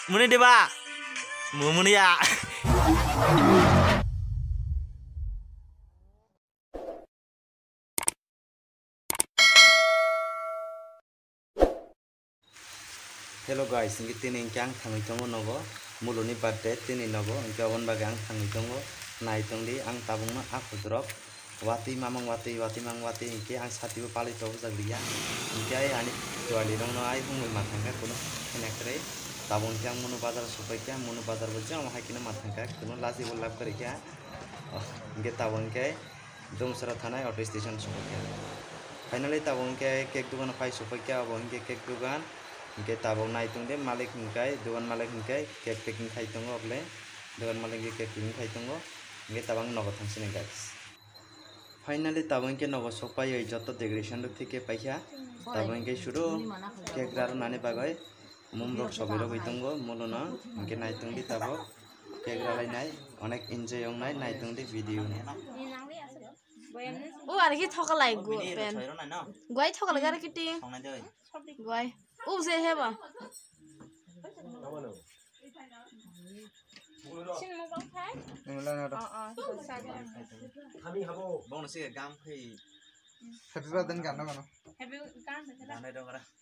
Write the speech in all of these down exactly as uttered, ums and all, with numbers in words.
Muni diba? Mumuni ya. Hello guys, hingke tini hingke ang thangwi tongo nogo, Muluni birthday tini nogo, hingke oboni bagwi ang thangwi tongo, nai tongdi ang tabukno a khuturok watwi mamang watwi, watwi mamang watwi hingke ang satibo palwi tobojak liya, hingke ai ani twalirokno ai hwnwi ma thangkha kuno khena kwrwi, tabuk hingke ang Munu bazar o sokphaikha, Munu bazar bo jang hai kheno ma thangkha kuno lachibo lab kwrwikha, oh, hingke tabuk hingke Dumsara thanai auto station sokphaikha. Finally tabuk hingke cake dogano phai sokphaikha, obo hingke cake dogan. Hingke tabuk nai tongde malik hingkai, dogan malik hingkai cake packing khai tongo oble. Dogan malik hingke cake packing khai tongo. Hingke tabuk ang nogo thangsini guys. Finally tabuk hingke nogo sokpaiwi joto decoration rok thike paikha. Tabuk hingke suru cake rarwnani bagwi. Mumrok sogwi rogwi tongo, Muluno, hingke nai tongdi tabuk. Cake ralainai, onek enjoy wngnai, nai tongdi video no. O ar ki thokalai gu pen. Guai thokalai gar kiti. Guai. U se heba. Happy birthday ni gan no gano. Happy birthday.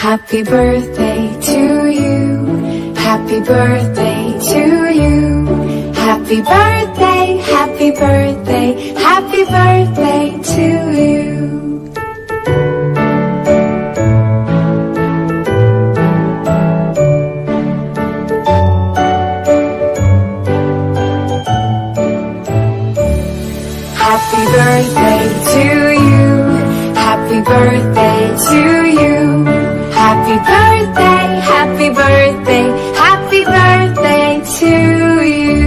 Happy birthday to you. Happy birthday to you. Happy birthday, happy birthday, happy birthday to you. Happy birthday to you. Happy birthday to you. Happy birthday, happy birthday, happy birthday to you.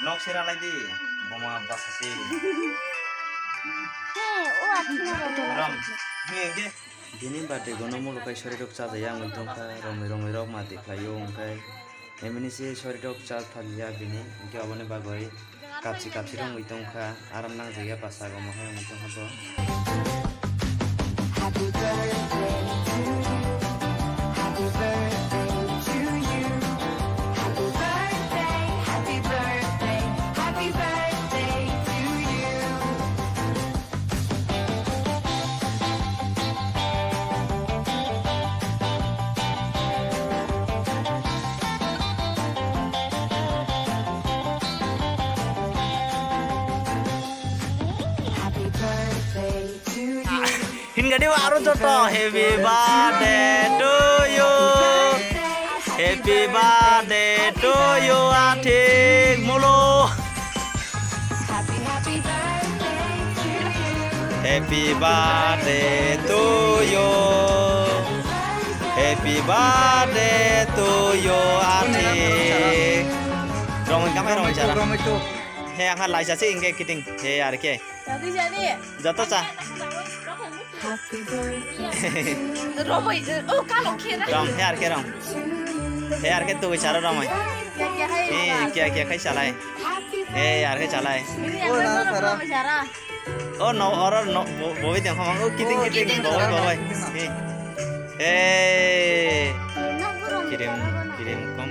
Nok sera lai di, boma basa si. Ram, ni engge. Bini birthday gono muluk kai sori rok chajaya wngwi tongkha, romwi romwi rok mati khlaio wngkhe. Emini se sori rok cha thaliya bini, hwnkhe oboni bagwi kapsi kapsi romwi tongkha, aram nangjaya basa gomo hai wngwi tongkha bo. Happy birthday to you. Happy birthday to you. Happy birthday, happy birthday, happy birthday to you. Happy birthday to you. Hingadi aro joto, happy birthday to you. Happy birthday to you, Athik Mulu. Happy birthday to you. Happy birthday to you, Athik. Romwi kamai romwi chara. He, ang ha laisa se hingke kiting. He, ar ke. Jadi, jadi. Joto cha. Romwi, oh, kalo khe ra. Rom, he ar ke rom. He ar ke tu chara romwi. Kya, kya hai? He, kya, kya khai chalai. He, ar ke chalai. Bini yang mana romwi chara? Oh, no, oro no, bo-, boi teng khama. Oh, kiting, kiting, boi, boi. He. He. Kirim, kirim kom.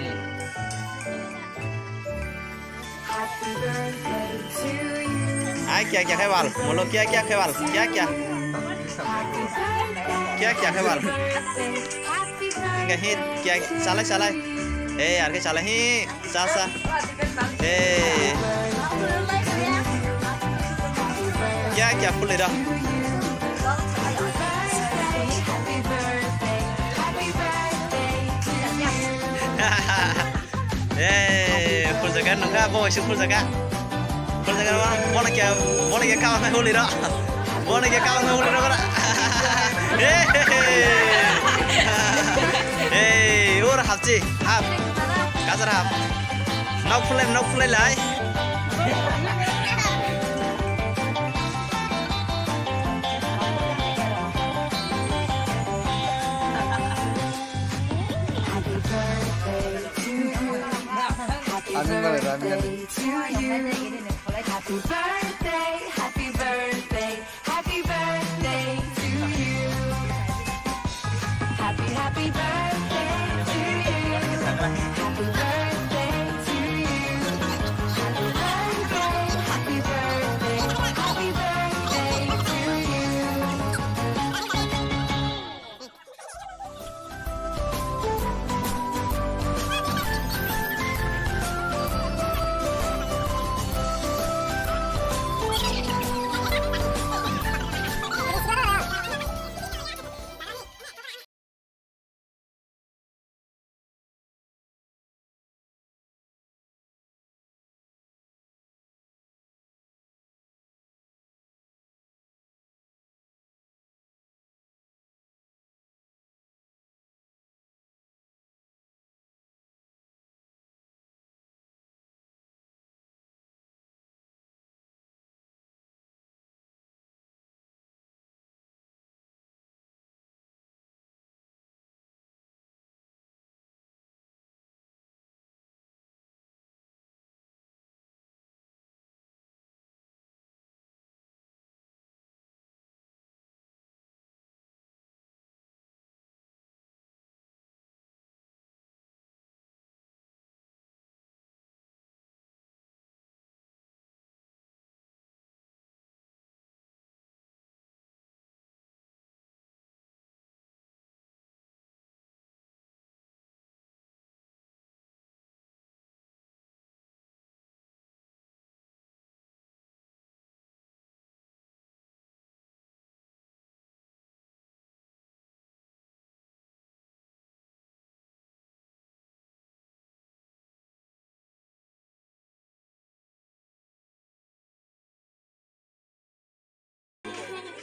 Ai, kya, kya khai wal? Molo, kya, kya khai wal? Kya, kya? Kya, kya khai wal? Hingke hit, kya, salai, salai. Eh, ar ke salai, hi, sa, sa. Eh. Kya, kya phulwi rw? Eh, phuljaga nungkha, bo waisa phuljaga. Phuljaga, bono khe, bono khe kawan huli rw. Bono khe kawan huli rw, bora. Eh, eh, ora hapchi, hap. Kajar hap. Nok phulai, nok phulai lai. Happy birthday to you. Happy birthday to you. Birthday, happy birthday, happy birthday to you. Happy, happy birthday to you. Happy birthday to you. Happy birthday, happy birthday, happy birthday to you.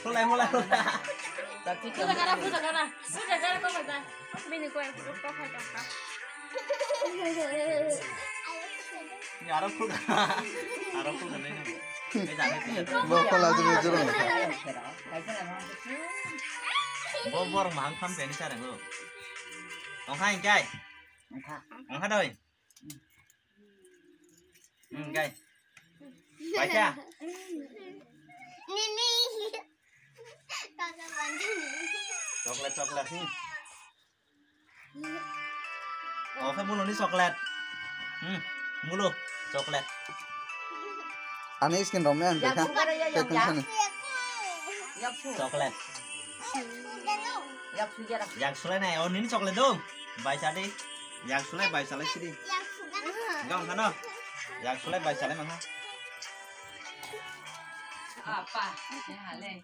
Mulai, mulai, mulai. Puja kara, puja kara. Puja kara kok kata? Bini koi kok kata? Ini arok kok. Arok kok ini. Ini jangan. Bo kola tu jurung. Bo bor mahang tham teni sarang lo. Ongkha ingkai. Ongkha. Ongkha doi. Hmm, gai. Baca. Nini. Chocolate, chocolate. Hmm. Oke, mulo ni chocolate. Hmm, mulo chocolate. Ani skin romnya ang kha. Chocolate. Yak sulai nai, oh nini chocolate dong. Bai sadi. Yak sulai bai salai sidi. Gam khano. Yak sulai bai salai mangha. Apa? Hale.